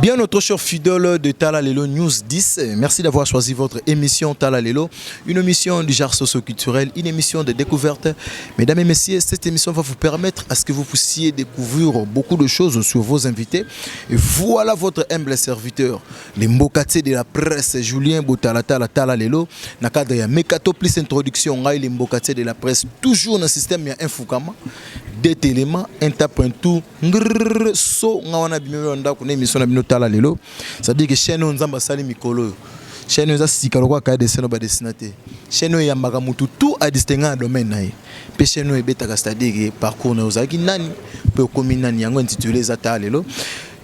Bien notre cher fidèle de Tala Lelo News 10, merci d'avoir choisi votre émission Tala Lelo, une émission du genre socio-culturel, une émission de découverte. Mesdames et messieurs, cette émission va vous permettre à ce que vous puissiez découvrir beaucoup de choses sur vos invités. Et voilà votre humble serviteur, les mbokatier de la presse, Julien Botalatala Tala Lelo, na cadre ya Mekato plus introduction, ngai les mbokatier de la presse, toujours dans le système ya Infukama, deux éléments, un tape un tout, ngrrr, so nga wana bimi oyo ndako na émission na bino Tala Lelo. C'est-à-dire que chaîne oyo Nzambe asali mikolo oyo, chaîne oyo eza sika lokola kaya dessin oyo badessina te. Chaîne oyo eyambaka motu tout adistingue na domaine na ye, mpe chaîne oyo ebetaka, c'est-à-dire que parcours na yo, ozalaki nani mpe okomi nani. Yango intitulé eza Tala Lelo.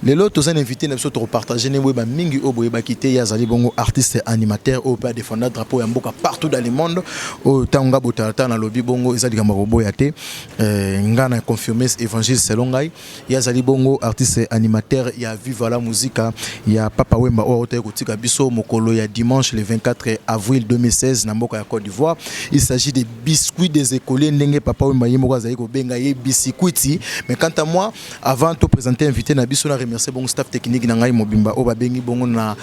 Lelo toza na invité na biso, tokopartage ne boyeba mingi oyo boyebaki te. Ye azali bongo artiste animateur oyo mpe adefenda drapeau ya mboka partout dans le monde. Oyo ntango nga botalatala nalobi bongo, eza likambo ya koboya te. Nga na confirme évangile selon ngai. Ye azali bongo artiste animateur ya Viva la Musica ya Papa Wemba, oyo aotaki kotika biso mokolo ya dimanche le 24 avril 2016 na mboka ya Côte d'Ivoire. Il s'agit de Biscuit des écoliers, ndenge Papa Wemba ye moko azali kobenga ye bisikuiti. Mais quant à moi, avant to présenter invité na biso, na remercier bongo staff technique na ngai mobimba oyo babengi bongo na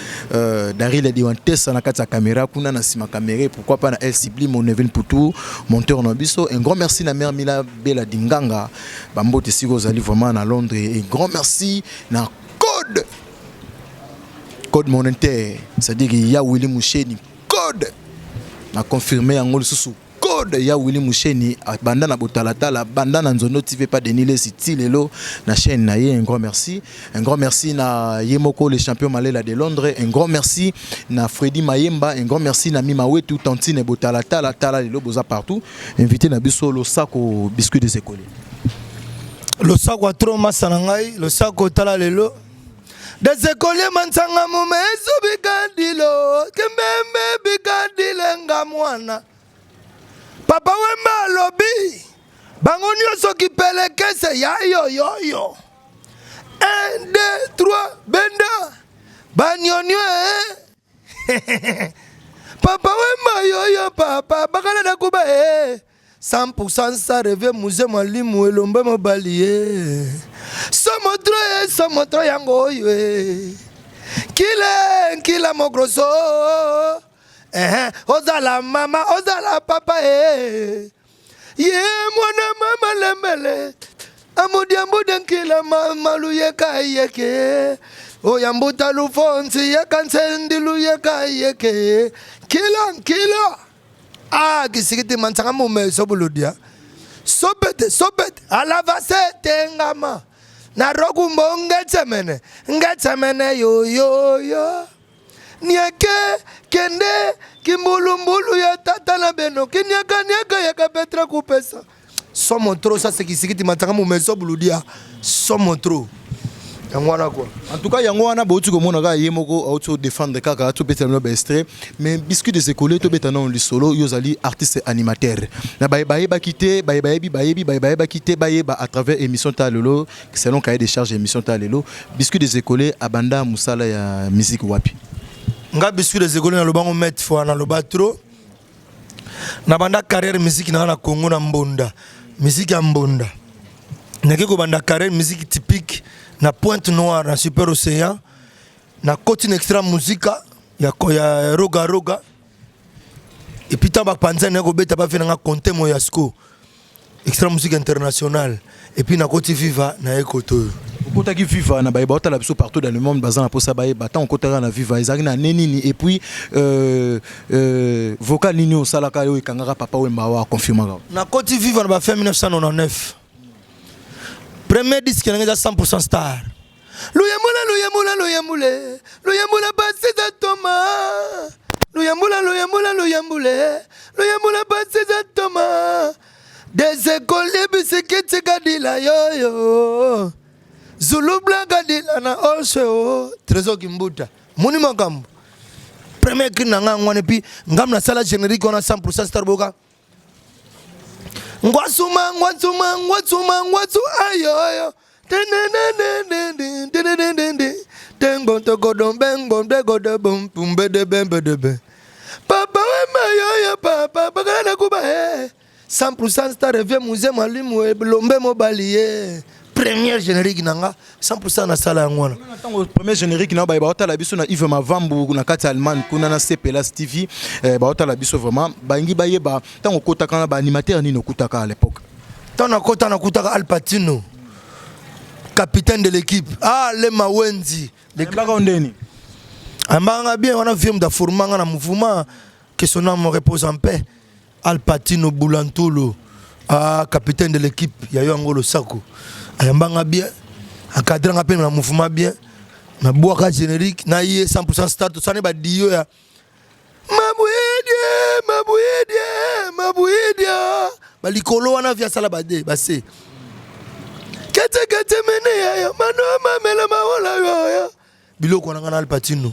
Daril Diwantesa na kati ya caméra kuna, na nsima caméra, pourquoi pas na El Sublime Nevin Poutou, monteur na biso. Un grand merci na mère Mila Bela Dinganga, bambote siko ozali vraiment na Londres. Et grand merci na code monétaire, c'est-à-dire ya Willy Musheni, code na confirmé yango lisusu, code ya Willy Musheni, banda na botalatala, banda na Nzondo TV pa Denis Lesi ti lelo na chaîne na ye. Un grand merci, un grand merci na ye moko le champion Malela de Londres. Un grand merci na Freddy Mayemba. Un grand merci na Mima Wetu Tantine. Botalatala, tala lelo boza partout. Invité na biso, losako Biscuit des écoliers. Losako atro masa na ngai, losako tala lelo des écoliers mansanga mumeso bikadilo kembembe bikadilenga mwana Papa Wemba alobi bango nyonso kipelekese ya yoyoyo 1 2 3 benda banyonyo eh. Papa Wemba yoyo papa bakala nakuba eh. 100% ça revient muze mwalimu elombe mobali ye somo tro ye somo tro yango oyo e kile nkila mogroso eh, ozala mama ozala papa e ye mwana mama lembele amudiambude nkila mama luyeka yeke oyambuta lufonsi yeka nsendi luyeka yeke nkila nkila. Ah, kisikiti mansanga mumeso buludia sobete sobete alava sete ngama narokumbo ngetsemene ngetsemene yoyoyo nieke kende kimbulumbulu ya tata na beno kiniakaniaka yaka petra kupesa somo trop. Ça, c'est kisikiti mansanga mumeso buludia somo trop, yango wana quoi. En tout cas, yango wana bauti komona kaka ye moko auti odéfendre kaka, tobetela bino baextrait. Mais Biscuit des écoliers, tobeta nano lisolo. Yo ozali artiste animateur na baye bayebaki te, baye bayebi, bayebi, baye bayebaki te, bayeba à travers émission ta lelo, selon cahier de charge émission ta lelo. Biscuit des écoliers abanda mosala ya musique wapi? Nga Biscuit des écoliers, nalobango maintes fois, naloba trop. Nabanda carrière musique nanga na Congo na mbonda, musique ya mbonda. Nake kobanda carrière musique typique na Pointe Noire, na Super Océan. Nakoti na Extra Musica ya Roga Roga. Et puis ntango bapanza naye kobeta bafe nanga konte Moyasco, Extra Musique Internationale. Et puis nakoti Viva, naye koto oyo. Okotaki Viva, na bayeba otala biso partout dans le monde baza na mposa bayeba ntango okotaka na Viva ezalaki na ne nini, et puis vocal nini osalaka oyo ekangaka Papa Wemba awa aconfirmaka? Nakoti Viva na bafin 1999. Premier disque nanga eza 100% star. Luyembula luyembula luyembule luyembula pasiza toma luyembula luyembula luyembule luyembula pasiza toma des écoliers bisikiti kadila yoyo Zulu Blanc kadila na oswe o Trésor Kimbuta. Moni makambo. Premier cri na nga ngwana puis ngam na sala générique wana 100% star boka. Ngwasuma ngwasuma ngwasuma ngwasu ayo ayo. Papa wema yoyo papa bakana kuba eh 100% star revient musée mwalimu elombe mobali ye première générique na nga 100% nasala yango wana. Ntango premier générique na baye baotala biso na Yves Mavambu na kati ya Allemagne kuna na CPLAS TV, baotala biso vraiment balingi bayeba ntango okotaka na baanimateur nini okutaka à l'époque. Ntango nakota, nakutaka Al Patino, capitaine de l'équipe. Ah, le Mawenzi. Ayembaka ndeni? Ayembaka bien wana. Vieux mutu aformanga na mouvement, que son âme repose en paix. Al Patino Bulantolo, ah, capitaine de l'équipe ya yo yango losako. Ayambanga bien, encadranga mpe na mouvement bien. Nabwaka générique na ye 100% start, tosani badio ya mabwedie mabwedie mabwedie balikolo wana. Vi asala bade base kete kete mene yaya mano mamela mawola yoya biloko wana. Nga na Alpatino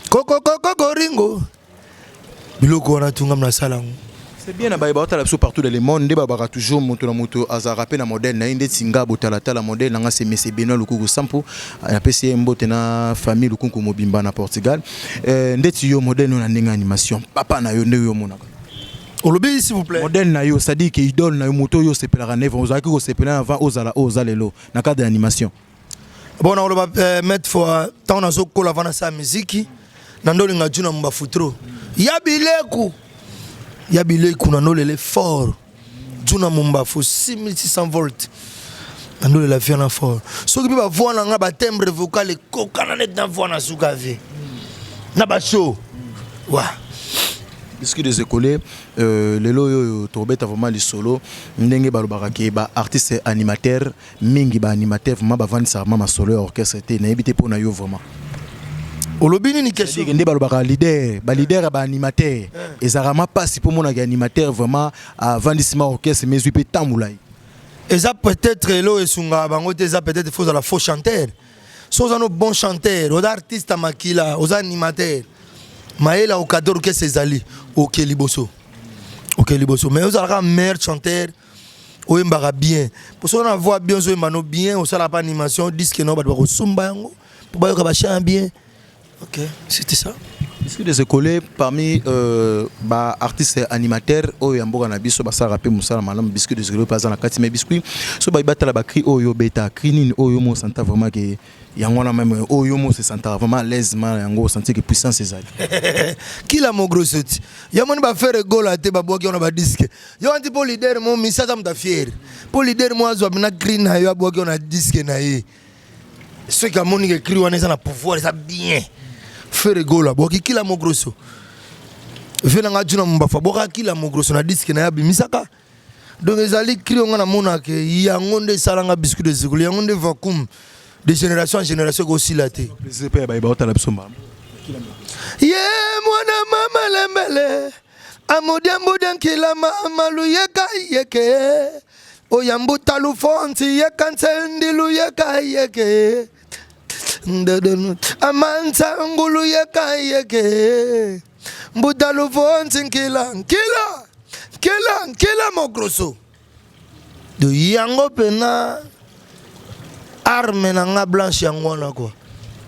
kokokokokoringo biloko wana tungam nasala yango. C'est bien. Na baye baotala biso partout dans le monde, nde babaka toujours moto na moto azalaka mpe na modèle na ye. Ndeti nga botalatala, modèle na nga c'est Mese Benoît Lukuku Sampu. Napesi ye mbote na famille Lukunku mobimba na Portugal. Ndeti yo, modèle no na ndenge animation, papa na yo, ndenge yo omonaka? Olobi, s'il vous plaît? Modèle na yo, c'est-à-dire que idole na yo, moto oyo osepelaka na ye, ozalaki kosepela avant ozala oyo oza lelo na cadre ya animation. Bon, nakoloba maître fois ntango nazokola vana sa miziki na ndolinga juna mbafu trop ya bileku ya bileku na ndolele fort juna mombafu 6600 volt na ndolela vie na fort. Soki mpe bavoix na nga, batimbre vocal ekokana neti na voix na suka vie na bashow wa. Biscuit des écoliers, lelo oyo tobeta vraiment lisolo ndenge balobaka ke baartiste animateur mingi, baanimateur vraiment bavandisaka ma masolo ya orchestre te. Nayebi te mpo na yo vraiment. Olobi nini, question? Nde balobaka leader, baleader ya baanimateur ezalaka ma mpasi mpo monaka animateur vraiment avandisi ma orchestre mais ezwi mpe ntango molai. Eza peut-être eloko esungaka bango te. Eza peut-être faut ozala faux chanteur. So oza no bon chanteur, oza artiste ya makila, oza animateur, mayele okade orchestre ezali oke liboso, oke liboso. Mais ozalaka meilleur chanteur, oyembaka bien, po soki na voix bien, ozoyemba no bien, osalaka pa animation, disque no bato bakosomba yango mpo bayoka bachant bien. Ok, c'était ça. Biscuit des écoliers, parmi ba artistes animateurs oyo ya mboka na biso basalaka mpe mosala malamu, Biscuit des écoliers mpe aza na kati. Mais Biscuit, so bayi batala bacri oyo obeta, cri nini oyo mo osanta vraiment ke yango wana même oyo mo se sentaka vraiment à l'aise ma yango, osanti ke puissance ezali? Kila mogrosoti yo moni baFerre Gola te, babwaki wana badisque yo wanti mpo leader mo misi aza moto afiere mpo leader mo azwa na cri na yo, abwaki wana disque na ye. Soki amoni ke cri wana eza na pouvoir, eza bien. Ferre Gola abwaki kila mogroso. Ve nanga juna mombafa abwakaka kila mogroso na disque na ye abimisaka. Donc ezali cri onga namonaka yango nde esalanga Biscuit de Zikolo, yango nde vacuum de génération en génération ekosila te. Plaisir mpe ya baye baotala biso mbala. Ye mwana mama lembele amudiambudiankila mama luyeka yeke oyambuta lufonsi yeka nsendi luyeka yeke ndedenu amansa ngulu yeka yeke mbuta lufonsi nkila nkila nkila nkila mogroso. Do yango mpena arme na nga blanche yango wana quoi.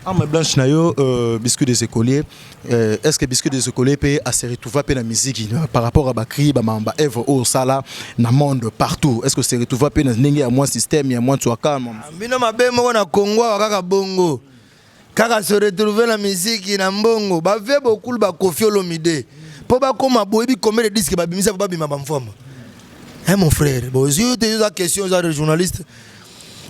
Arme blanche na yo, Biscuit des écoliers, est-ce que Biscuit des écoliers peut se retrouver pe na musique par rapport à bacri ba mamba œuvre oyo sala na monde partout? Est-ce que se retrouver pe na ndenge ya mwa système ya mwa tswaka? Bino mabe moko na Congo awa kaka bongo kaka se retrouver na musique na mbongo. Bavie bokulu baKoffi Olomide mpo bakóma boyebi combien de disque babimisa mpo babima bamfwama. Hein, mon frère, bon, ozwi te eza question, eza journaliste.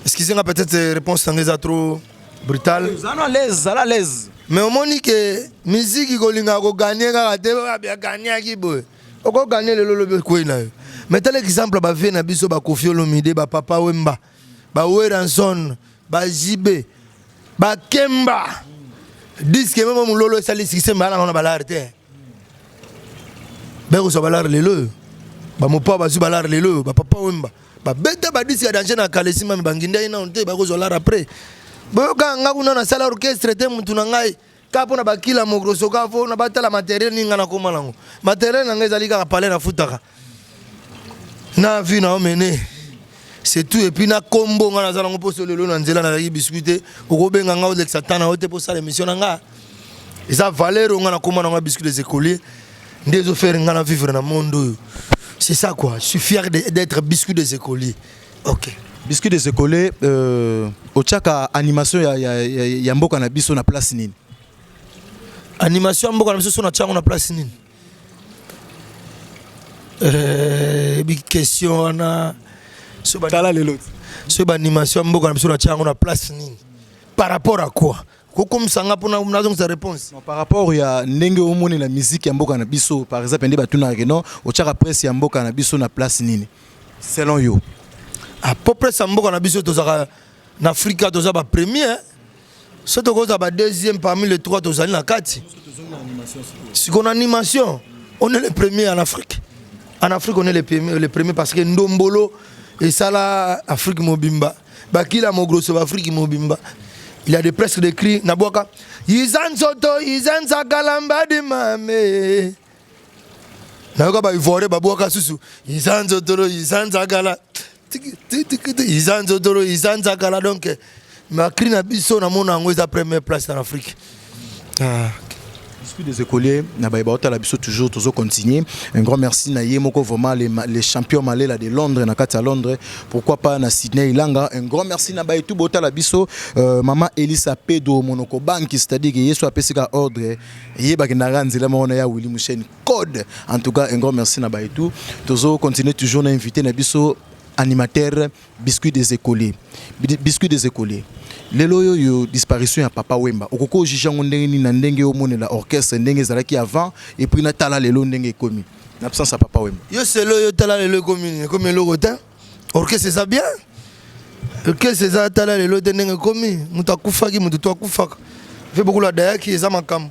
Excusez nga, peut-être réponse nanga eza trop brutal. Zala à l'aise, zala à l'aise. Mais omoni ke musique kolingaka kogagner kaka te. Agagnaki boye, okogagner lelo, lobi ekwei na yo. Mais tala exemple, bavie na biso baKoffi Olomide, bapapa Wemba, baWerrason, baJB, bakemba disque memo mololo esali succès mbala nango na balare te. Bakozwa balare lelo oyo, bamopa bazwi balare lelo oyo, bapapa Wemba babeta badisque ya danger na kala esimami, bangindi ai nano te, bakozwa lare après. Boyoka nga kuna nasala orchestre te mutu na ngai kaka mpo na bakila mogroso kaka fo na batala materiel nini ngai nakoma nango materiel na ngai ezali kaka palais nafutaka na vie na omene c'est tout et puis na kombo nga naza nango mposo lelo na nzela nazalaki biscuit te okobenga nga olekisa temps na yo te mpo osala émission na nga eza valeur oyo nga nakoma nango ya biscuit des écoliers nde ezofaire nga na vivre na monde oyo. C'est ça quoi, je suis fier d'être biscuit des écoliers. Ok. Biscuit des écoliers, otiaka animation ya mboka na biso na place nini? Animation ya mboka na biso so na tiango na place nini? Bi question wana so ba Tala lelo. So ba animation ya mboka na biso na tiango na place nini? Par rapport à quoi? Kokomisa nga mpona nazongisa réponse. Non, par rapport ya ndenge omoni na musique ya mboka na biso, par exemple nde batunaka ke non, otiaka presse ya mboka na biso na place nini selon yo? Ah, po presse ya mboka na biso tozalaka na Afrika, toza ba premier, so tokozala ba deuxième parmi les trois, tozali na kati. Sikoyo na animation, on est le premier en Afrique. En Afrique, on est le premier parce que ndombolo esala Afrique mobimba, bakila mogroso baafrike mobimba. Il y a des presque des cris nabwaka yiza nzoto yiza nzakala mbadi mame, nayoka baivoirien babwaka susu yiza nzotolo yiza nzakala yiza nzotolo yiza nzakala. Donc macri na biso namona yango eza première place en Afrique, ah. Biscuit des écoliers, na ba baotala biso toujours, toujours continuer. Un grand merci na ye moko vraiment les champions Malela de Londres na kati ya Londres, pourquoi pas na Sydney Ilanga. Un grand merci na ba etu botala biso, maman Elisa Pedro Monoko Bank, c'est-à-dire que Yesu apesika ordre ye bakendaka nzela moko na ya Willy Musheni code. En tout cas, un grand merci na ba etu. Toujours continuer, toujours na invité na biso animateur Biscuit des écoliers. Biscuit des écoliers. Lelo oyo yo disparition ya Papa Wemba. Okoko juge yango ndenge nini na ndenge omonela orchestre ndenge ezalaki avant et puis na tala lelo ndenge ekomi? Na absence ya Papa Wemba. Yo selo yo tala lelo ekomi nini? Ekomi eloko te. Orchestre eza bien. Orchestre eza tala lelo te ndenge ekomi. Moto akufaki, moto to akufaka. Ve bokula dayaki eza makambo.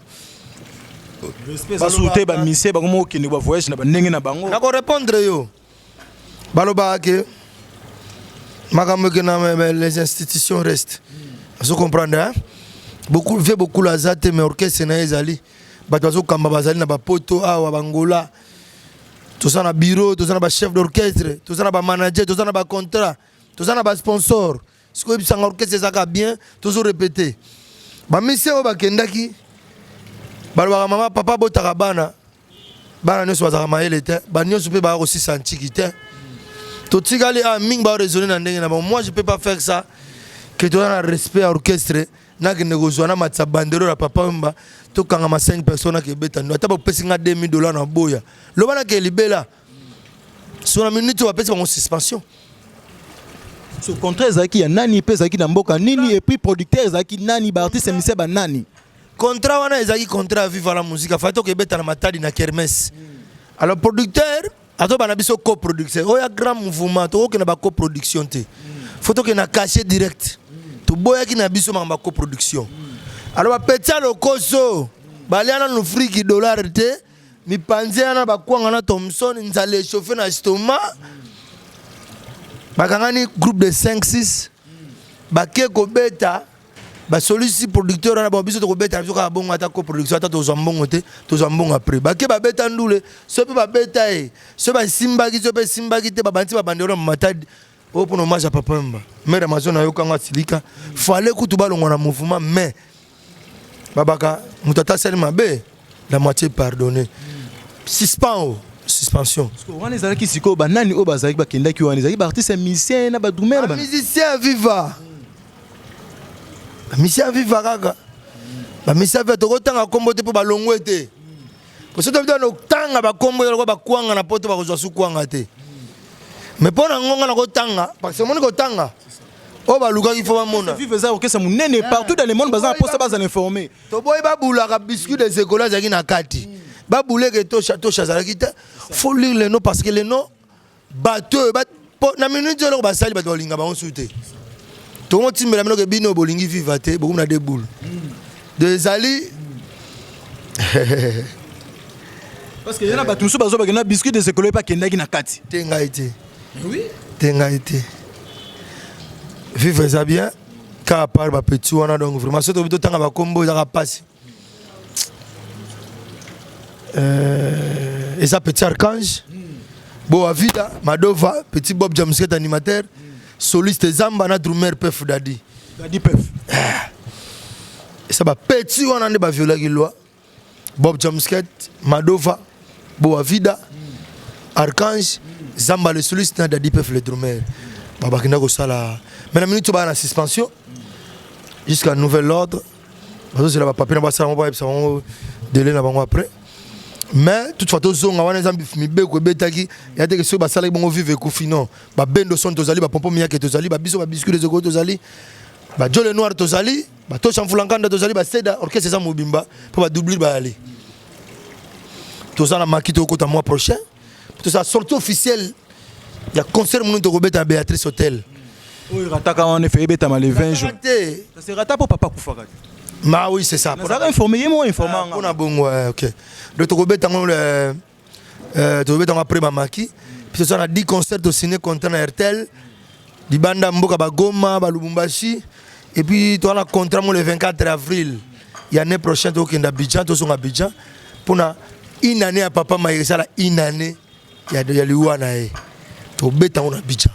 Respect eza sous te, ba musiciens bango moko kende ba voyage na ba ndenge na bango. Nako répondre yo. Balobaka ke makambo eke na les institutions restent. Ozo comprendre, hein? Beaucoup ve beaucoup aza te, mais orchestre na ye ezali. Bato bazokamba bazali na bapoto awa bangola. Toza na bureau, toza na ba chef d'orchestre, toza na ba manager, toza na ba contrat, toza na ba sponsor. Sikoyo yebisanga orchestre ezaka bien, tozo répéter. Ba musiciens oyo bakendaki balobaka mama papa botaka bana, bana nyonso bazalaka mayele te, banyonso mpe baya kosisa ntiki te. Totikali a mingi baoraisonne na ndenge na bango. Moi, je peux pas faire ça ke toza na respect ya orchestre, nakende kozwa na matisa bandelo ya Papa Wemba, tokangama 5 personnes, nakebeta ndo ata bopesi nga 2000 $ na boya loba nake libela so na minute oyo bapesi bango suspension. So contrat ezalaki ya nani mpe ezalaki na mboka nini? Et puis producteur ezalaki nani, ba artiste musicien ba nani? Contrat wana ezalaki contrat ya Viva la Musique, afai tokebeta na Matadi na kermesse. Alors producteur azobana biso coproduction oyo ya grand mouvement, tokokende ba coproduction te, faut tokende na cachet direct. Toboyaki na biso makambo ya coproduction. Alors bapeti ya lokoso balia nanu friki dollar te, mipanzi wana bakwanga na Thomson, nzala echauffe na estomac, bakangani groupe de 5 6 bake kobeta. Basolisi producteur wana, biso tokobeta biso kaka bongo, ata coproduction, ata tozwa mbongo te, tozwa mbongo après. Bake babeta ndule, so mpe babeta ye, so basimbaki, so mpe esimbaki te, babandi babandelo na Matadi oyo mpona hommage ya Papa Wemba. Mare Amazon ayokango asilika, fale kutu balongwa na mouvement, mais babaka moto ata asali mabe, la moitié pardonné, suspend o suspension. Wana ezalaki sikoyo banani oyo bazalaki bakendaki wana? Ezalaki baartiste musicien na badrumer? Bamusicien viva, bamisia viva kaka, bamisia viva. Tokotanga nkombo te mpo balongwe te, poso tobi tona otanga bakombo lokola bakwanga na poto, bakozwa su kwanga te. Mais mpo na ngonga na kotanga, parce que omoni kotanga oyo balukaki fo bamona. Vive eza orchestre monene partout dans le monde, baza na posa bazala informé. Toboyi babulaka Biscuit des écoles azalaki na kati, babuleke tosha tosha azalaki te. Faut lire le nom parce que le nom bato oyo na minute oyo eloko basali, bato balinga bango su te. Tokotimbela bino ke bino bolingi viva te, bokomi na deux boules de ezali. Parce que yana bato mosusu bazo bakenda Biscuit des écoles mpe akendaki na kati. Te, ngai te. Te, ngai te. Vive eza bien. Kaka à part bapeti wana, donc vraiment soki tobi totanga bakombo, ezaka mpasi. Eza petit Archange Bo Avida Madova, petit Bob Jamsket animateur, soliste Zamba na drummer Pef Dadi. Dadi Pef. Eza bapeti wana nde baviolaki loi: Bob Jamsket, Madova, Bo Avida, Archange, Zamba le soliste na Dadi Pef le drummer. Babakenda kosala, mais na minute baa na suspension jusqu'à nouvel ordre. Bazozela bapapier na basala ngo, bayebisa bango délai na bango après. Mais toutefois tozonga wana, eza mibeko ebetaki ya teke. Soki basalaki bongo, vive ekufi non. Babendo son tozali, bapompo miyake tozali, babiso babiscuit des eko tozali, bajole noir tozali, batosha mfulankanda tozali, baseda orchestre eza mobimba mpo badoublure bayali. Toza na maki, tokota mois prochain, tozala sortie officielle ya concert munu tokobeta na Béatrice Hotel. Oyo erataka wana, efe ebetama le 20 juin. Te. Ça rata mpo papa akufaka te. Ma oui, c'est ça. Nazalaka informé, ye moko informa nga. Mpona bongo, ok, donc tokobeta yango, tokobeta yango après bamaki. Puis toza na 10 concert, tosigné contrat na Airtel libanda mboka, bagoma, balubumbashi. Et puis toza na contrat mo le 24 avril ya année prochaine, tokokende Abidjan, tozonga Abidjan mpona une année ya papa Mayeke. Esala une année ya liwa na ye, tobeta yango na Abidjan.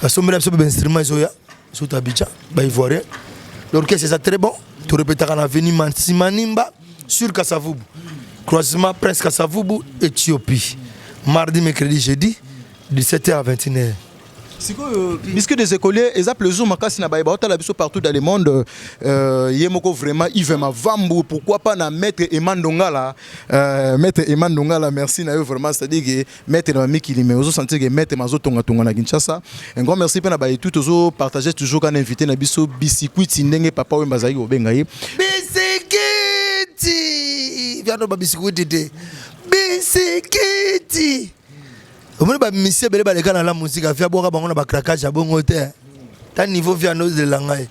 Basombela biso mpe bainstrument, ezoya surtout Abidjan, baivoirien. L'orchestre eza très bon. Torepetaka na avenue Mansimanimba sur Kasavubu, croisement Prince Kasavubu Éthiopie, mardi, mercredi, jeudi, 17h à 21h. Sikoyo Biscuit des écoliers, eza plaisir makasi na bayeba otala biso partout dans le monde. Ye moko vraiment Yves Mavambu, pourquoi pas na maître Eman Dongala, maître Eman Dongala, merci na yo vraiment. C'est à dire que maître na mikili, mais ozo sentir que maître mazo tonga tonga na Kinshasa. Un grand merci pe na bayetu tozo partager toujours quand invité na biso Biscuit, ndenge papa oyo bazali kobenga ye. Bisikiti viano, babisikuti te, bisikiti. Omoni bamisi ebele baleka na la musique, afia bwaka bango na bacraquage ya bongo te. Ta niveau viano ozelela ngai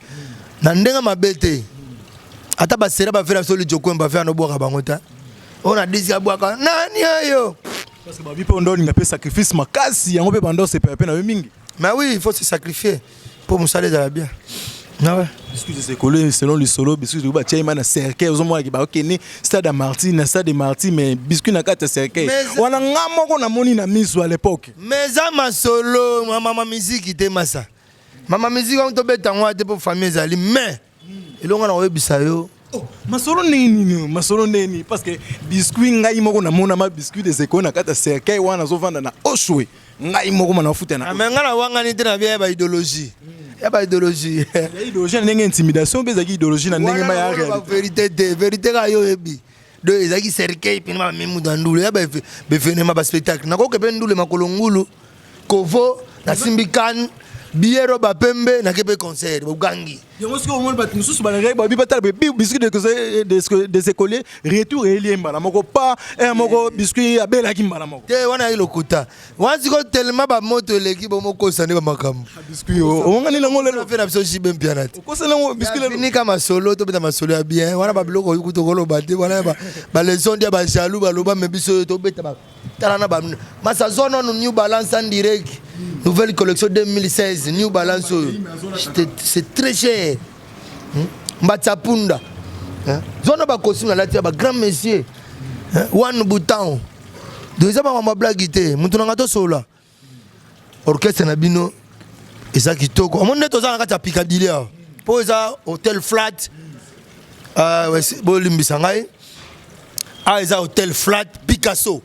na ndenge mabe te. Ata basera bafela biso lijokwemba, viano bwaka bango te. Oyo na disque abwaka nani oyo? Parce que babi mpe ndo olinga mpe sacrifice makasi yango mpe bando osepela mpe na yo mingi. Mais oui, il faut se sacrifier mpo mosala ezala bien. Ah ouais. Biscuit des écoliers, selon lisolo, biscuit batia ye ma na cercueil. Ozomonaki bakokende stade ya Martyr, na stade de Martyr, mais biscuit na kati ya cercueil. Wana nga moko namoni na miso à l'époque. Mais eza masolo mama miziki te, masa mama miziki wango tobeta yango te mpo famille ezali. Mais elongo na koyebisa yo. Oh, masolo ndenge nini? Masolo ndenge nini? Parce que biscuit, ngai moko namonama biscuit des écoles na kati ya cercueil wana, azovanda na Oshwe, ngai moko mana ofuta na. Mais ngai nawangani te na bia ya baidéologie, ya baidéologie. Ya idéologie na ndenge intimidation mpe ezalaki idéologie na ndenge ma ya réalité. Vérité te, vérité kaka yo oyebi. Donc ezalaki cercueil mpena, bamemi mutu ya ndulu ya baévénement, baspectacle. Nakoke mpe ndulu makolo ngulu kovo, nasimbi kane biero bapembe, nake mpe concert bogangi. Yango soki omoni bato mosusu balingaki babi batala biscuit des écoliers retour eyeli ye mbala moko pa un moko, biscuit abelaki mbala moko. Te, wana yaki lokuta wana. Sikoyo tellement bamoto eleki bomokosa nde bamakambo. Biscuit omongani nango lelo. Fe na biso jibe mpiana te. Okosala yango biscuit lelo. Finika masolo, tobeta masolo ya bien. Wana babiloko oyo kuta koloba te, wana baleçon dia bajaloux baloba. Me biso oyo tobeta, tala na masa zwa nanu New Balance en direct, nouvelle collection 2016. New Balance oyo, c'est très cher. Mbatsa punda zwa na bacostume nalati ya bagrand monsieur one bouton. Donc eza makambo ya blague te. Moto nanga tosola orchestre na bino eza kitoko. Omoni nde toza na kati ya Picadilly awa, mpo eza hotel flat. Bolimbisa ngai, awa eza hotel flat Picasso,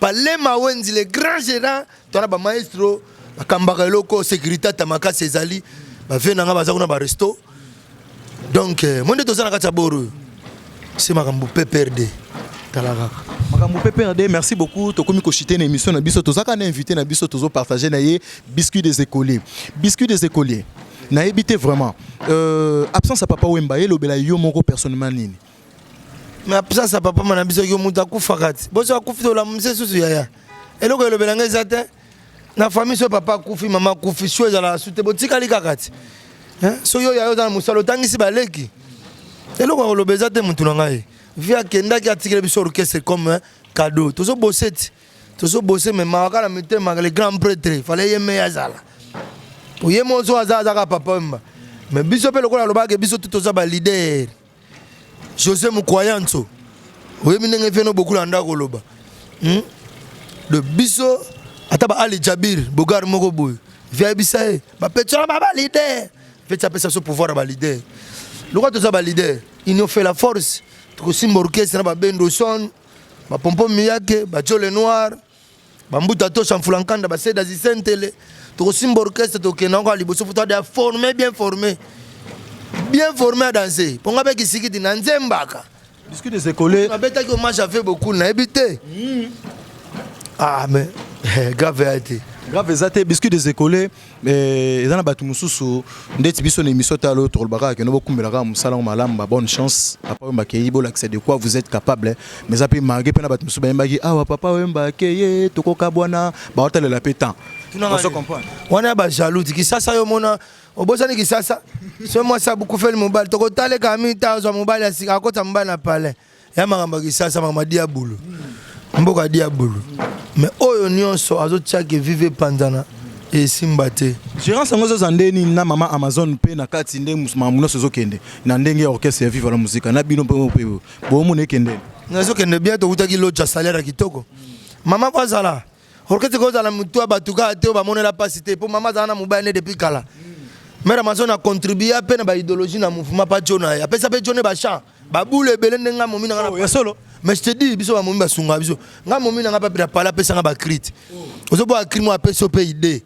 Palais Mawenzi, le grand gérant. Twana bamaestro bakambaka eloko, sécurité ata makasi ezali, bavie na nga baza kuna, baresto. Donc mo nde toza na kati ya boro oyo, se makambo PPRD, tala kaka. Makambo PPRD, merci beaucoup. Tokomi koshite na émission na biso. Tozaka na invité na biso, tozopartage na ye, Biscuit des écoliers. Biscuit des écoliers, nayebi te vraiment, absence ya papa Wemba elobela yo moko personnellement nini? Mais absence ya papa ma na biso, yo moto akufaka ti boso akufi, tolamusa susu yaya. Eloko elobela ngai eza te. Na famille, soki papa akufi, mama akufi, so ezalaka su te, botikali kaka ti. Soki oyo yayo oza na mosala, otangisi baleki, eloko ya koloba eza te. Motu na ngai vi akendaki, atikeli biso orchestre comme cadeau. Tozobose ti tozobose, me mawaka na mitema. Le grand prêtre fallait ye me azala po ye moso aza, azaka papa Wemba. Mais biso mpe lokola alobaka biso tu toza baleader. José Mukwayanso, oyebi ndenge feno bokula ndako koloba, De biso ata ba Ali Jabir Bogar moko boye, vi ayebisa ye bapetiola ba baleader, feti apesa biso pouvoir ya baleader. Lokola toza baleader, union fait la force. Tokosimba orchestre na babendo son, bapompo miyake, bajole noir, bambuta tosha, mfulankanda, baseda zisentele. Tokosimba orchestre, tokende yango liboso. Faut toada formé, bien formé, bien formé à danser, mponga mpe kisikiti na nzembaka. Biscuit des écoliers. Nabetaki hommage ave beaucoup, nayebi te. Ah, mais grave ya te. Grave eza te. Biscuit des écoliers, eza na bato mosusu ndeti biso na émission talo tolobaka kende bokumbelaka mosala ngo malamu. Ba bonne chance, Papa Wemba akei, bolakisa de quoi vous êtes capable. Mais eza mpe malgré mpe na bato mosusu bayembaki awa Papa Wemba akeye, tokokabwana, baotalela mpe temps. Ozo comprendre? Wana ya bajaloux ti Kisasa. Yo mona obosani Kisasa so mwasi abukufeli mobali, tokotaleka mita azwa mobali ya sika, akota mobali na palais ya makambo ya Kisasa, makambo ya diabulu, mboka ya diabulu. Mais oyo nyonso azotiaka vive epanzana, esimba te. Gérance yango ezoza nde nini na mama Amazon mpe na kati nde makambo nyonso ezokende na ndenge ya orchestre ya Viva la Musica na bino mpe bomona ekende? Nazokende bien. Tokutaki loja salaire ya kitoko. Mama po azala orchestre, kozala motu ya bato kaka te oyo bamonela mpasi te, mpo mama azala na mobali ne depuis kala. Mare Amazon acontribua mpe na baidéologie na mouvement pa jo na ye, apesa mpe jo ne bachamp babulu ebele ndenge nga momi na nga. Oh, ya solo? Mais je te dis, biso bamomi basungaka biso. Nga momi na nga mpe na pala apesanga bacri te, ozoboya cri mo apesi yo mpe idée.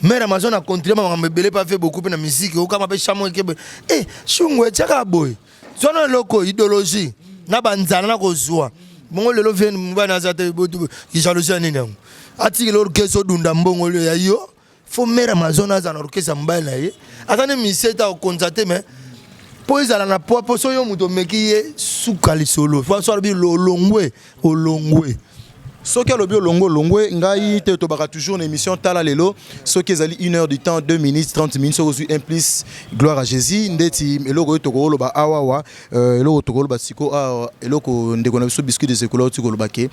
Mare Amazon acontribue makambo ebele mpe afe beaucoup mpe na musique okama mpe chamo ekebe e shungu etiaka boye zwana eloko idéologie na banzala na kozwa bongo. Lelo vie mobali aza te, jalousie ya nini yango? Atikela orchestre odunda mbongo ya yo. Faut mare Amazon aza na orchestre ya mobali na ye, aza ne misie te, akokonza te, mais mpo ezala na poids, mpo so yo moto omeki ye suka lisolo so alobi olongwe, olongwe. Soki alobi olongwe, olongwe. Ngai te, tobaka toujours na émission Tala Lelo, soki ezali 1 heure du temps, 2 minutes, 30 minutes, soki ozwi 1 plus, gloire à Jésus. Ndeti eloko oyo tokoloba awawa, eloko tokoloba siko awa, eloko ndeko na biso Biscuit des Écoles oti koloba ke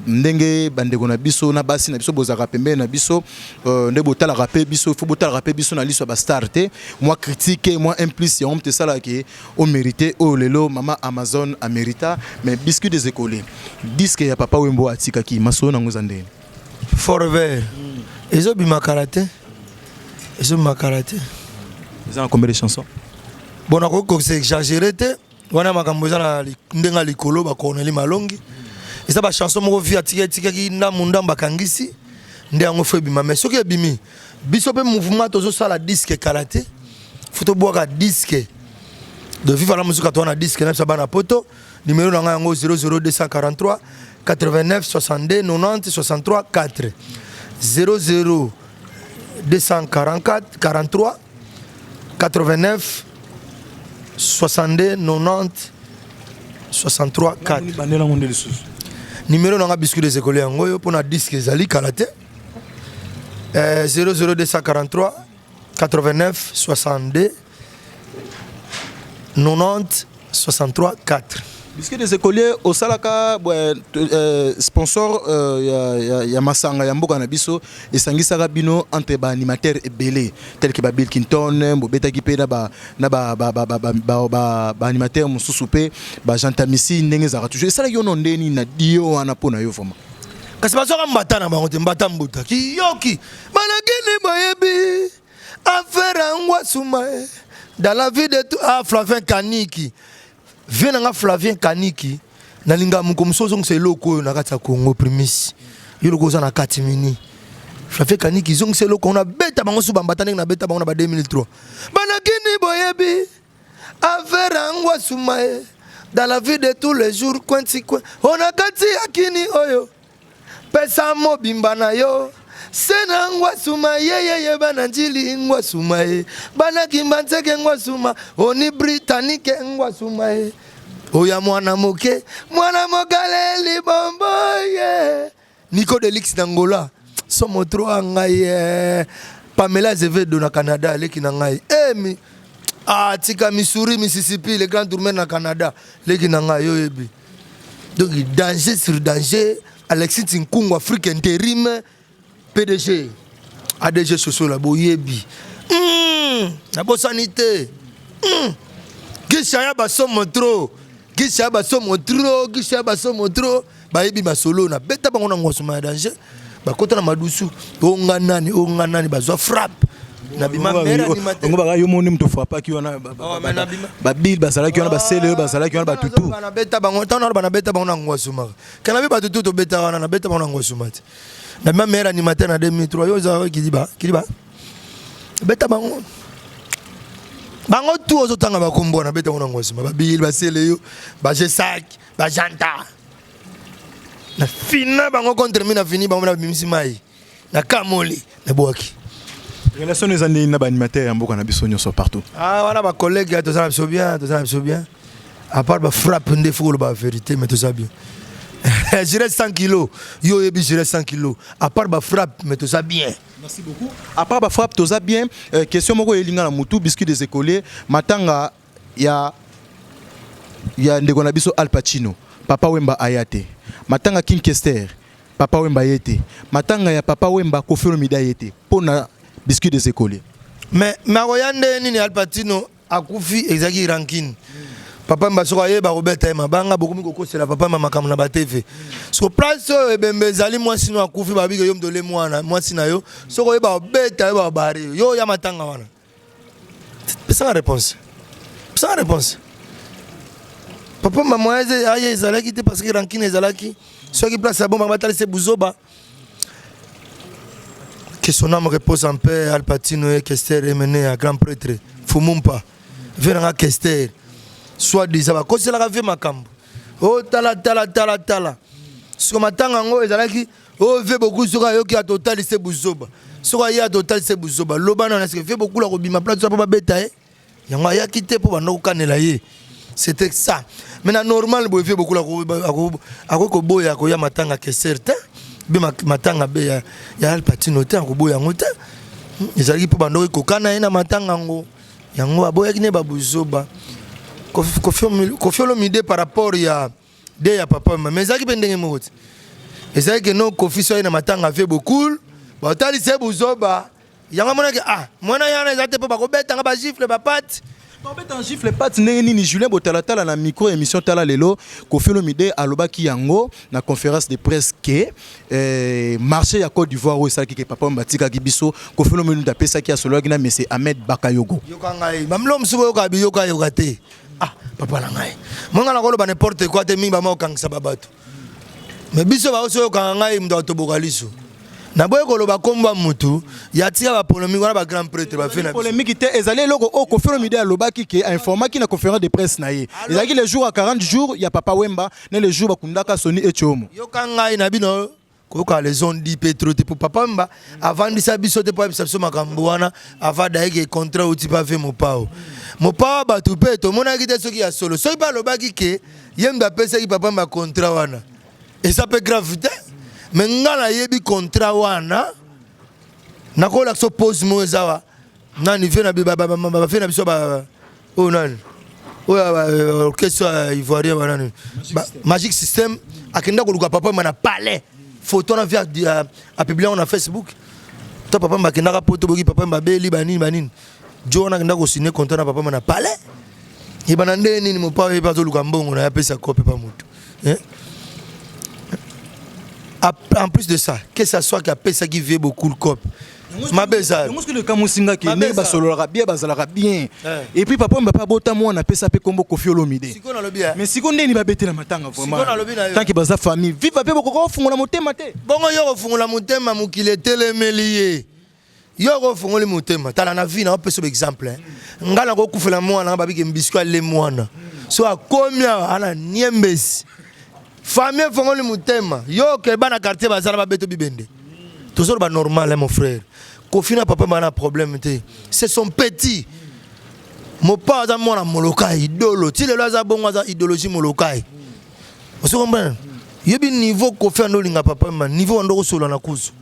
ndenge bandeko na biso na basi na biso bozalaka pembeni na biso, nde botalaka mpe biso, faut botalaka mpe biso na liso ya bastar te. Mwa critique, mwa un plus, yango moto esalaka ke omérite oyo lelo mama Amazon amérita. Mais Biscuit des Écoliers, disque ya Papa Wembo atikaki, masolo nango eza ndenge? Forever ezobima kala te, ezobima kala te. Eza na combien de chansons? Bon, nakoki koexagérer te. Wana makambo eza na ndenge ya likolo. Bacorneli Malongi, eza bachanson moko vi atika, etikaki ndambu ndambu, akangisi nde yango faut ebima. Mais soki ebimi, biso mpe mouvement tozosala disque kala te. Faut tobwaka disque de Viva la Musica. Toza na disque na biso ya bana poto. Numéro na ngai yango 00243 89 62 90 63 4, 00 244 43 89 62 90 63 4. Bandelango nde lisusu. Numéro na nga Biscuit des Écoliers yango oyo mpona disque ezali kala te, 00243 89 62 90 63 4. Biscuit des Écoliers, osalaka sponsor ya masanga ya mboka na biso, esangisaka bino entre baanimateur ebele tel que ba Bill Clinton, bobetaki mpe na baanimateur mosusu mpe bagentamisi. Ndenge ezalaka toujours, esalaki yo no nde nini na dio wana mpo na yo vraiment? Kasi bazwaka mbata na bango te, mbata mbuta kiyoki balakini boyebi affaire yango asuma dans la vie de tout. Ah, Flavien Kaniki, vie na nga Flavien Kaniki, nalingaka moko mosusu ozongisa eloko oyo na kati ya Congo primis. Yo loko oza na kati mini Flavien Kaniki, ezongisa eloko wana, beta bango su bambata ndenge nabeta bango na ba 2003. Balakini boyebi affaire yango asuma ye dans la vie de tous les jours, coin coin ona kati ya kini oyo pesa mobimba na yo se na ngwasuma yeyeye, bana Njili ngwasuma ye, bana Kimba Nzeke ngwasuma, oni Britanike ngwasuma ye, oya mwana moke, mwana mokale libombo ye Nico Delix na Ngola somo tro a ngai ye Pamela Azevedo na Canada, aleki na ngai emi ah, tika Missouri, Mississippi, le grand tourment na Canada, leki na ngai oyebi. Donc danger sur danger. Alexis Tinkungu, Afrique intérim, PDG, ADG Sosola boyebi. Nabosani te. Gisha ya basomo trop. Gisha ya basomo trop, gisha ya basomo trop. Bayebi masolo na beta bango na ngwasuma ya danger. Bakota na madusu. Onga nani, onga nani bazwa frappe. Na bima mère animateur. Ngo baka yo moni mutu frappaki wana Oh, mais na bima- ba bill bazalaki wana, basele oyo bazalaki wana, batutu. Na beta bango, ntango na beta bango na ngwasuma. Kana be batutu to beta wana, na beta bango na ngwasuma te. Na bima meilleur animateur na 2003. Yo oza kidiba, kidiba. Beta bango. Bango tu ozotanga bakombo wana, beta bango na ngwasuma. Ba bill, basele yo, ba Jesak, ba Janta. Na fina bango contre mi na fini bango na bimisi mai. Na kamoli, na bwaki. Relation eza ndenge na baanimateur ya mboka na biso nyonso partout? Ah, wana bacollègue ya toza na biso bien, toza na biso bien. À part bafrappe nde faut koloba vérité, mais toza bien. J'irai 100 kilos, yo oyebi j'irai 100 kilos. À part bafrappe, mais toza bien. Merci beaucoup. À part bafrappe, toza bien. Question moko elinga na mutu, Biscuit des écoliers, matanga ya ndeko na biso Al Pacino, Papa Wemba aya te. Matanga King Kester, Papa Wemba ye te. Matanga ya Papa Wemba, Koffi Olomide ye te. Mpona Biscuit des écoliers? Mais nakoya nde nini? Al Pacino akufi, ezalaki rancune. Papa Wemba soko ayeba kobeta ye mabanga, bokomi kokosela papa ma makambo na batv. Soko place oyo ebembe ezali, mwasi no akufi, babike yo mtole mwana mwasi na yo, soki oyeba kobeta yo, babare yo, yo oya matanga wana. Pesanga réponse, pesanga réponse. Papa mama aye ezalaki te parce que rancune ezalaki. Soki place ya bomba batalisa buzoba. Que son âme repose en paix. Al Pacino et Kester Emeneya, grand prêtre Fumumpa, venanga Kester, soit disant bakoselaka ve makambo. O tala, tala, tala, tala. Siko matanga yango ezalaki o ve beaucoup. Soki ayoki atotalise buzoba, soki aye atotalise buzoba, loba nana sike ve beaucoup akobima place mpo babeta ye. Yango ayaki te mpo banda kokanela ye, c'était ça. Mais na normal boye, ve beaucoup akoki koboya akoya matanga Kester te, be matanga be ya Al Pacino te, akoboya yango te. Ezalaki mpo bandoki kokana ye na matanga yango, yango aboyaki ne babuzoba. Koffi Olomide par rapport ya de ya papa, mais ezalaki mpe ndenge moko te. Ezalaki ke no Koffi so aye na matanga ve bokul, batalisa ye buzoba. Yango amonaki, ah, mwana yana eza te mpo bakobetanga bagifle, bapate. Babeta gifle, pate ndenge nini? Julien Botalatala na micro émission Tala Lelo, Koffi Olomide alobaki yango na conférence de presse ke marché ya Côte d'Ivoire oyo esalaki ke papa oyo batikaki biso, Koffi Olomide mutu apesaki, asololaki na monsieur Ahmed Bakayogo. Yoka ngai, bamilo mosusu boyoka biyoka yoka te. Ah, papa na ngai, monga na koloba n'importe quoi te. Mingi bama kokangisa babato, mais biso baoso oyokanga ngai, moto atoboka liso. Naboyi koloba kombo ya mutu ya tika bapolémique wana, bagrand prêtre bafe na biso. Polémique te, ezali eloko oyo Koffi Olomide alobaki ke ainformaki na conférence de presse na ye. Ezalaki le jour ya 40 jours ya Papa Wemba ne le jour bakundaka Soni Etiomo. Yoka ngai na bino, koyoka les on dit pe trop te, po papa Wemba avandisa biso te mpo ayebisa biso makambo wana. Avada yeke contrat outi pa ve Mopao, Mopao bato mpe tomonaki te soki ya solo. Soki mpe alobaki ke ye moto apesaki papa Wemba contrat wana, eza mpe grave te. Mais nga nayebi contrat wana, nakolakisa pose moko eza wa nani vie na bafe na biso, oyo nani, oyo orchestre ivoirien banani, Magic System, akenda koluka papa ma na palais. Photo wana vi apublie yango na Facebook. To papa ma akendaka poto, boki papa ma babeli banini banini, jo wana akenda kosigne contrat na papa ma na palais. Ebana nde nini? Mopa oyo azoluka mbongo na ye, apesa kope pa motu. En plus de ça, que ça soit qu'apesaki vie beaucoup le cop mabe eza. Yango soki likamosingaki ndenge basololaka bien, bazalaka bien. Et puis papa Wemba abota mwana, apesa mpe kombo Koffi Olomide. Sikoyo nalobi, mais sikoyo ndeni babetela matanga vraiment, tant que baza famille viva mpe bokoka kofungola motema te? Bongo yo kofungola motema, mokili etelemeli ye, yo kofungoli motema. Tala na vie na opesa ba exemple. Ngai nakokufela mwana nga, babike mbisiko ale mwana so akomi awa ana niembesi, famille efongoli motema. Yo ke bana quartier bazala babeto bibende, tozoloba normal. Mon frère, Koffi na papa bana problème te, c'est son petit. Mopa aza mwana Molokai, idolo ti lelo aza bongo, aza idéologie Molokai. Ozo comprendre? Yebi niveau Koffi ando olinga papa ma niveau ando kosola na kuzu.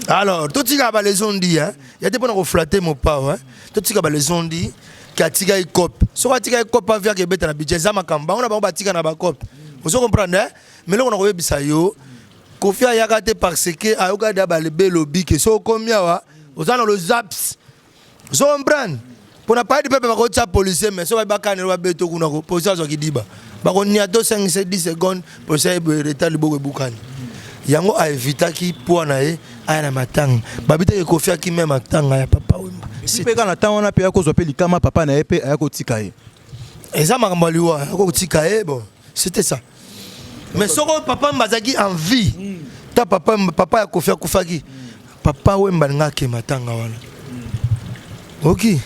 Alors totika balezondi ya te mpona koflatter Mopao. Totika balezondi ke atika ekope. Soki atika ekope, aviaka ebeta na budget, eza makambo bango na bango batika na bakope. Ozo comprendre? Mais eloko na koyebisa yo, Koffi ayaka te parce que ayoka da balebe lobi ke soki okomi awa oza na lozaps. Ozo comprendre? Pona palais du peuple bakotia policier mais soki bakanelo babeto kuna ko policier azwa kidiba. Bakonia to 5 10 secondes policier retard liboko ebukani. Yango a evitaki poids na ye aya na matanga. Babi te Koffi akimi matanga ya Papa Wemba. Mpe kaka na ntango wana mpe akozwa mpe likama papa na ye mpe aya kotika ye. Eza makambo ya liwa akotika ye bon c'était ça. Mais soko papa Wemba azalaki en vie ta papa papa ya Koffi akufaki papa Wemba nga ake matanga wana. Ok.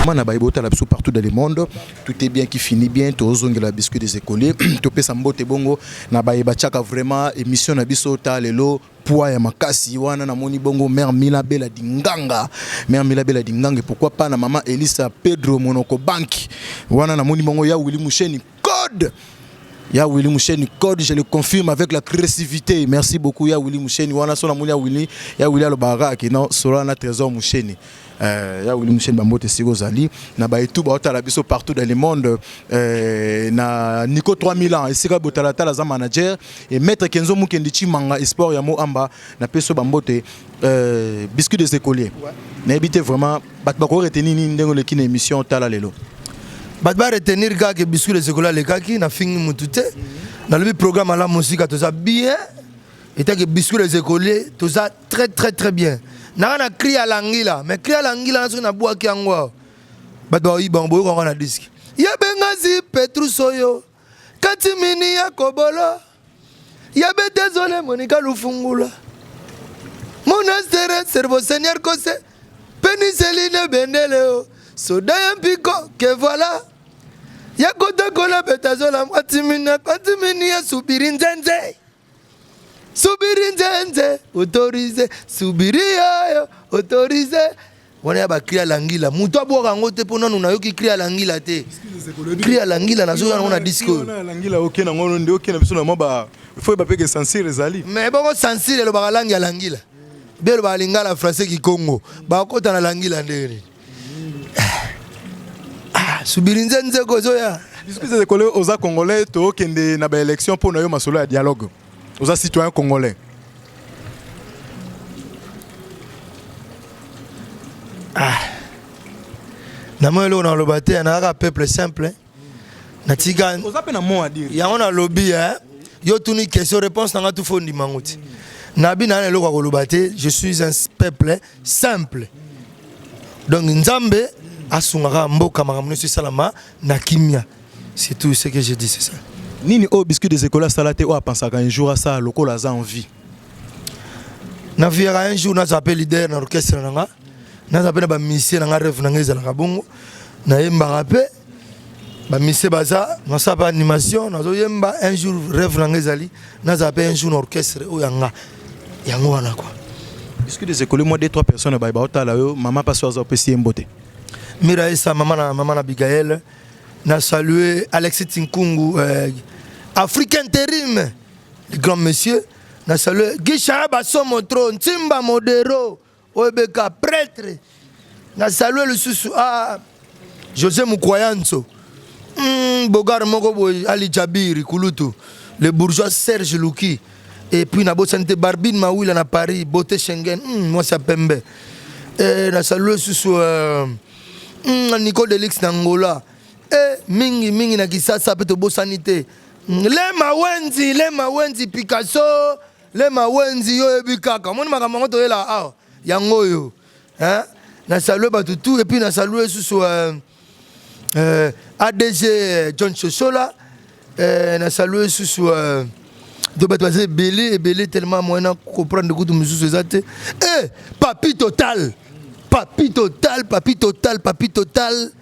Mwana baye botala biso partout dans le monde, tout est bien qui finit bien. Tozongela biscuit des écoliers, topesa mbote bongo na baye batiaka vraiment émission na biso ta lelo poids ya makasi wana. Namoni bongo mère Mila Bela Dinganga, mère Mila Bela Dinganga, pourquoi pas na mama Elisa Pedro Monoko Bank wana. Namoni bongo ya Willy Musheni code, ya Willy Musheni code, je le confirme avec la créativité. Merci beaucoup ya Willy Musheni wana. So namoni ya Willy, ya Willy alobaka ke non solo na Trésor Musheni. Ya Willy Musheni, bambote siko ozali na baetu baotala biso partout dans le monde. Na Nico 3000 ans esika botalatala aza manager et maître Kenzo Mukendi Chimanga Esport ya Moamba na peso bambote. Biscuit des écoliers, nayebi te vraiment bato bako retenir nini ndenge oleki na émission Tala Lelo. Bato ba retenir kaka ke Biscuit des écoliers alekaki na fingi mutu te. Nalobi programme ala mosika, toza bien etake Biscuit des écoliers, toza très très très bien. Naka na cri ya langila, mais cri ya langila na soki nabwaki yango awa bato baoyiba yango, boyoka yango na disque yebengazi Petrus oyo kati mini ya kobolo yabe désolé Monika Lufungula monastere servo seigneur kose peniseline bendele o soda ya mpiko ke voilà ya kotakola betazola mwatimina kwatimini ya subiri nzenze subiri nzenze autorise subiri yoyo autorise wana ya ba cri ya langila. Moto abwaka yango te mpo nanu nayoki cri ya langila te. Cri ya langila nazoyoka yango na disque oyo. Langila oke nango nde oke na biso na mwa ba faut bapeke censure ezali. Mais bongo censure elobaka langi ya langila be elobaka lingala, français, kikongo, bakota na langila ndenge nini? Ah, subiri nzenze kozoya. Biscuit des écoliers, oza congolais, tokende na ba élection mpo na yo masolo ya dialogue, oza citoyen congolais. Ah. Namoni eloko naloba te, na kaka peuple simple natika. Oza mpe na mot à dire. Yango nalobi eh, yo tuni question, réponse nanga tu fo ndima ngo ti nabi na na eloko ya koloba te. Je suis un peuple simple, donc Nzambe asungaka mboka, makambo nyonso esalama na kimia. C'est tout ce que je dis, c'est ça. Nini oyo Biscuit des écoliers asala te oyo apensaka un jour asala lokola aza en vie? Naviaka un jour nazala mpe leader na orchestre na nga, naza mpe na bamusicien na nga. Rêve na nga ezalaka bongo, nayembaka mpe bamusicien baza, nasala mpe animation, nazoyemba. Un jour rêve na nga ezali nazala mpe un jour na orchestre oyo ya nga, yango wana quoi. Biscuit des écoliers, moi deux trois personnes baye baotala yo, mama mpaso aza, opesi ye mbote. Mira Esa, mama na mama na Abigael, na saluer Alexis Tinkungu, Afrique Intérim, le grand monsieur, na saluer Guicha Basomo tro Ntimba Modero oyebeka prêtre, na saluer lisusu ah, José Mukwayanso, Bogar moko boye, Ali Jabiri Kulutu, le bourgeois Serge Luki, et puis nabosani te Barbine Mawila na Paris, beauté Schengen, mwasi ya pembe. Na saluer lisusu Nico Delix na Angola, mingi mingi na Kisasa mpe tobosani te Lema Wenzi, Lema Wenzi Picasso, Lema Wenzi yo oyebi kaka omoni makambo yango toyela awa yango oyo, hein? Na salue bato tout et puis na salue susu ADG John Sosola, na salue susu do bato baza ebele ebele tellement moyen na comprendre kutu mosusu eza te. Papi total, papi total, papi total, papi total.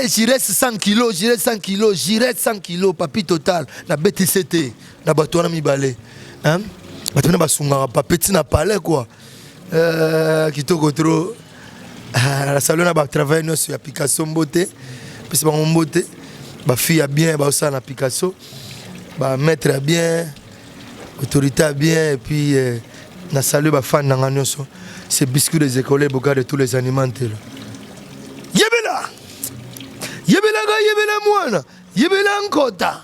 J'irai 100 kilos, j'irai 100 kilos, j'irai 100 kilos, papi total. Na betise te, na bato wana mibale. Hein? Bato wana basungaka papeti na palais quoi. Kitoko trop. Ah, na salon na ba travail nyonso ya Picasso mbote. Pesi bango mbote. Ba fille ya bien baosala na Picasso. Ba maître ya bien, autorité ya bien et puis na salue ba fan na nga nyonso. C'est Biscuit des écoliers, Boga de tous les animaux ntelo. Yebela! Yebelaka yebela mwana, yebela nkota.